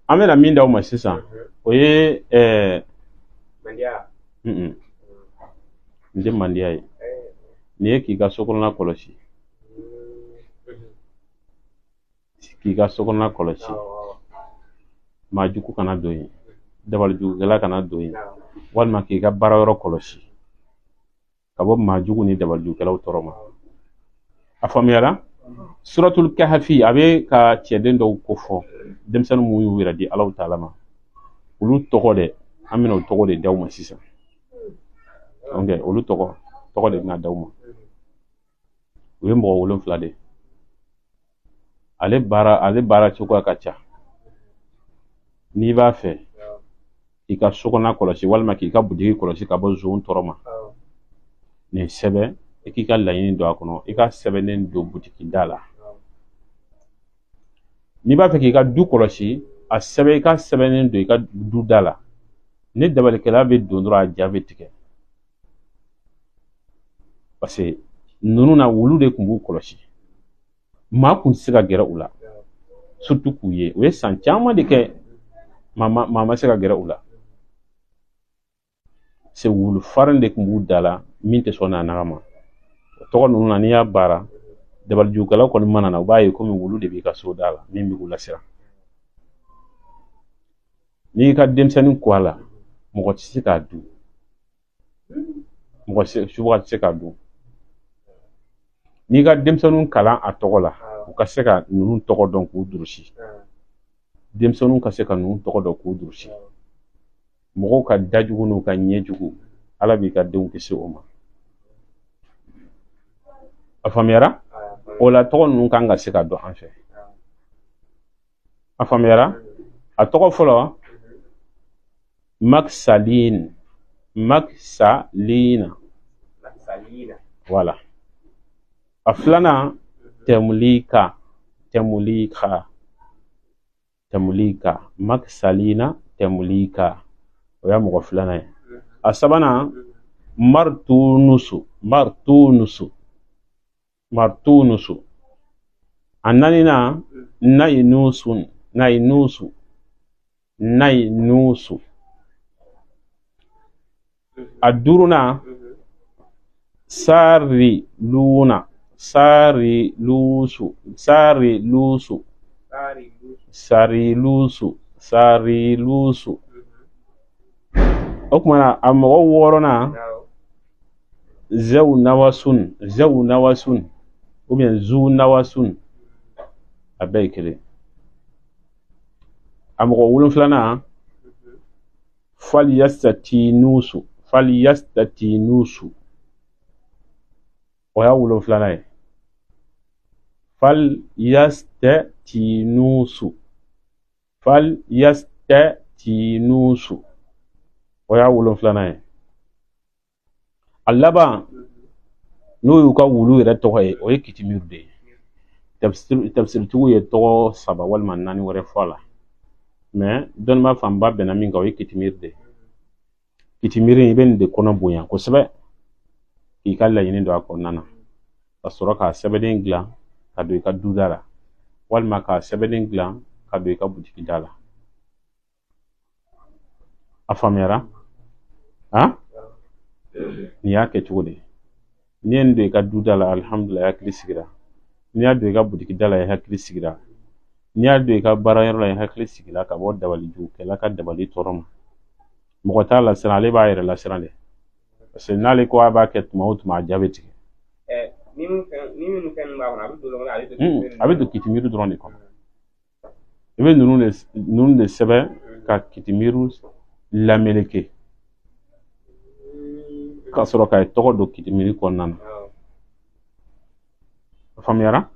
An bɛna min d'aw ma sisan, o ye Mandiya. Nin tɛ mandiya ye. Nin ye k'i ka so kɔnɔna kɔlɔsi, k'i ka so kɔnɔna kɔlɔsi, maa jugu kana don yen, dabalijugukɛla kana don yen, walima k'i ka baarayɔrɔ kɔlɔsi ka bɔ maa jugu ni dabalijugukɛlaw tɔɔrɔ ma. A faamuyara? Suratul Kahafi, a bɛ ka cɛden dɔw kofɔ, denmisɛnnin minnu y'u yɛrɛ di Alahu taala ma, olu tɔgɔ dɛ, an bɛna o tɔgɔ de d'aw ma sisan. Ok, olu tɔgɔ de bɛna d'aw ma. U ye mɔgɔ 7 de ye. Ale baara cogoya ka ca. N'i b'a fɛ k'i ka so kɔnɔna kɔlɔsi walima k'i ka butigi kɔlɔsi ka bɔ zon tɔɔrɔ ma, nin sɛbɛn, i k'i ka laɲini don a kɔnɔ, i ka sɛbɛnnen don butigi da la. N'i b'a fɛ k'i ka du kɔlɔsi, a sɛbɛn, i ka sɛbɛnnen don i ka du da la. Ni dabalikɛla bɛ don dɔrɔn, a ja bɛ tigɛ, parce que ninnu na, wulu de tun b'u kɔlɔsi, maa kun tɛ se ka gɛrɛ u la, surtout k'u ye. U ye san caman de kɛ, maa ma se ka gɛrɛ u la. Se wulu farin de tun b'u da la min tɛ sɔn nanaga ma. O tɔgɔ ninnu na, n'i y'a baara, dabalijugukɛlaw kɔni mana na, u b'a ye komi wulu de b'i ka so da la min bɛ k'u lasiran. N'i y'i ka denmisɛnnin ko a la, mɔgɔ tɛ se k'a dun, mɔgɔ subaga tɛ se k'a dun. N'i ka denmisɛnninw kalan a tɔgɔ la, u ka se ka ninnu tɔgɔ dɔn k'u durusi, denmisɛnninw ka se ka ninnu tɔgɔ dɔn k'u durusi, mɔgɔw ka dajugu n'u ka ɲɛjugu, Ala b'i ka denw kisi o ma. A faamuyara? O la, tɔgɔ ninnu kan ka se ka dɔn an fɛ. A faamuyara? A tɔgɔ fɔlɔ, Maksalin, Maksalina. Salina. Voilà. A filanan, Tɛmulika, Tɛmulika, Tɛmulika, Maksalina, Tɛmulika, o y'a mɔgɔ filanan ye. A sabanan, Martunusu, Martunusu, Martunusu. A naaninan, Nayinusun, Nayinusu, Nayinusu. A duurunan, Sariluna, Sarilusu, Sarilusu. Sari Lusu. Sarilusu, Sarilusu. O tuma na, a mɔgɔ wɔɔrɔnan, Zɛw nawasun, Zɛw nawasun ou bien Zu nawasun, a bɛɛ ye kelen. A mɔgɔ wolonfilanan, Faliyastatinusu, Faliyastatinusu, o y'a wolonfilanan ye. Faliyastatinusu, Faliyastatinusu, o y'a wolonfilanan ye. A laban, n'o y'u ka wulu yɛrɛ tɔgɔ ye, o ye Kitimiru de ye. Tafsiritigiw ye tɔgɔ saba walima naani wɛrɛ fɔ a la, mais dɔnnibaa fanba bɛnna min kan, o ye Kitimiru de ye. Kitimiri, i bɛ nin de kɔnɔ bonya kosɛbɛ k'i ka laɲini don a kɔnɔna na, ka sɔrɔ k'a sɛbɛnden dilan ka don i ka duda la, walima k'a sɛbɛnden dilan ka don i ka butigi da la. A faamuyara? Han, nin y'a kɛ cogo de ye. N'i ye nin don i ka duda la, alihamudulila, i hakili sigira. N'i y'a don i ka butigi da la, i hakili sigira. N'i y'a don i ka baarayɔrɔ la, i hakili sigira ka bɔ dabalijugukɛla ka dabali tɔɔrɔ ma. Mɔgɔ t'a lasiran, ale b'a yɛrɛ lasiran de, parce que n'ale ko a b'a kɛ tuma o tuma, a ja bɛ tigɛ. Ni min fɛn ni minnu fɛn b'a kɔnɔ, a bɛ don dɔrɔn, a bɛ don. A bɛ don kitimiru dɔrɔn de kɔnɔ. I bɛ ninnu de sɛbɛn ka kitimiru lameleke, ka sɔrɔ ka tɔgɔ don kitimiru kɔnɔna na. A faamuyara?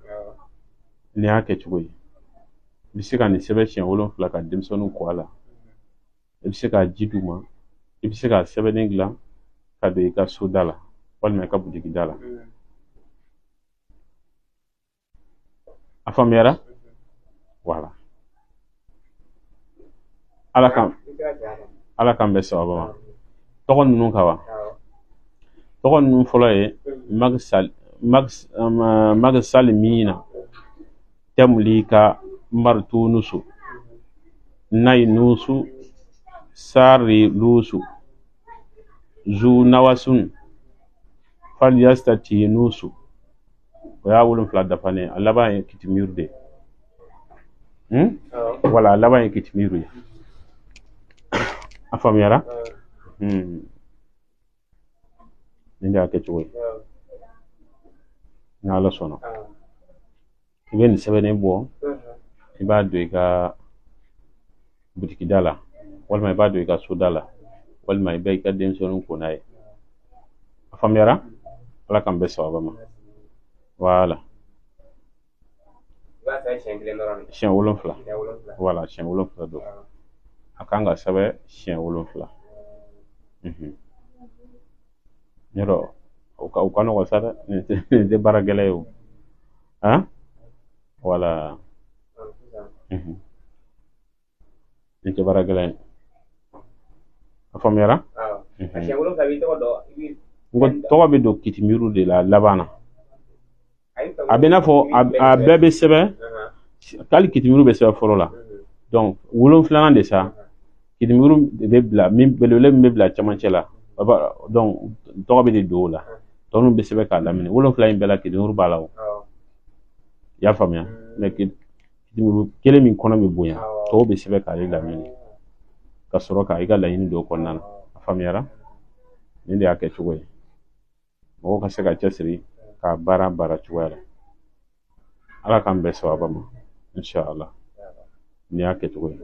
Nin y'a kɛ cogo ye. I bɛ se ka nin sɛbɛn siɲɛ 7 ka denmisɛnninw ko a la. I bɛ se k'a ji d'u ma. I bɛ se k'a sɛbɛnnen dilan ka don i ka so da la walima i ka butigi da la. A faamuyara? Voilà. Ala k'an bɛn sababa ma. Tɔgɔ ninnu ka wa, tɔgɔ ninnu fɔlɔ ye Magsalimina, Tɛmulika, Martunusu. Nainusu, Sarilusu, Zunawasun, Falyastatinusu. O y'a 7 dafanen, a laban ye kitimiru de ye. Wala, a laban ye kitimiru ye. A faamuyara? Nin de y'a kɛcogo ye. N'Ala sɔnna, i bɛ nin sɛbɛnnen bɔ, i b'a don i ka butikida la, walima i b'a don i ka soda la, walima i bɛ i ka denmisɛnninw ko n'a ye. A faamuyara? Ala k'an bɛn sababa ma. Wala. Siɲɛ 7. Wala, siɲɛ 7 don. A kan ka sɛbɛn siɲɛ 7. Yɔrɔ o ka nɔgɔn sa dɛ, nin tɛ baara gɛlɛn ye o. Han, wala, nin tɛ baara gɛlɛn ye. A faamuyara? N ko tɔgɔ bɛ don kitimiru de la laban na. A bɛ n'a fɔ a bɛɛ bɛ sɛbɛn, hali kitimiru bɛ sɛbɛn fɔlɔ la. Donc 7nan de sa, kitimiru de bɛ bila, min belebele min bɛ bila cɛmancɛ la. Donc tɔgɔ bɛ de don o la, tɔ ninnu bɛ sɛbɛn k'a lamini. 7 in bɛɛ la, kitimiru b'a la o. I y'a faamuya? Mais kitimiru kelen min kɔnɔ bɛ bonya, tɔw bɛ sɛbɛn k'ale lamini, ka sɔrɔ ka i ka laɲini don o kɔnɔna na. A faamuyara? Nin de y'a kɛcogo ye. Mɔgɔw ka se ka cɛsiri k'a baara baara cogoya la. Ala k'an bɛn sababa ma, inshallah. Nin y'a kɛcogo ye.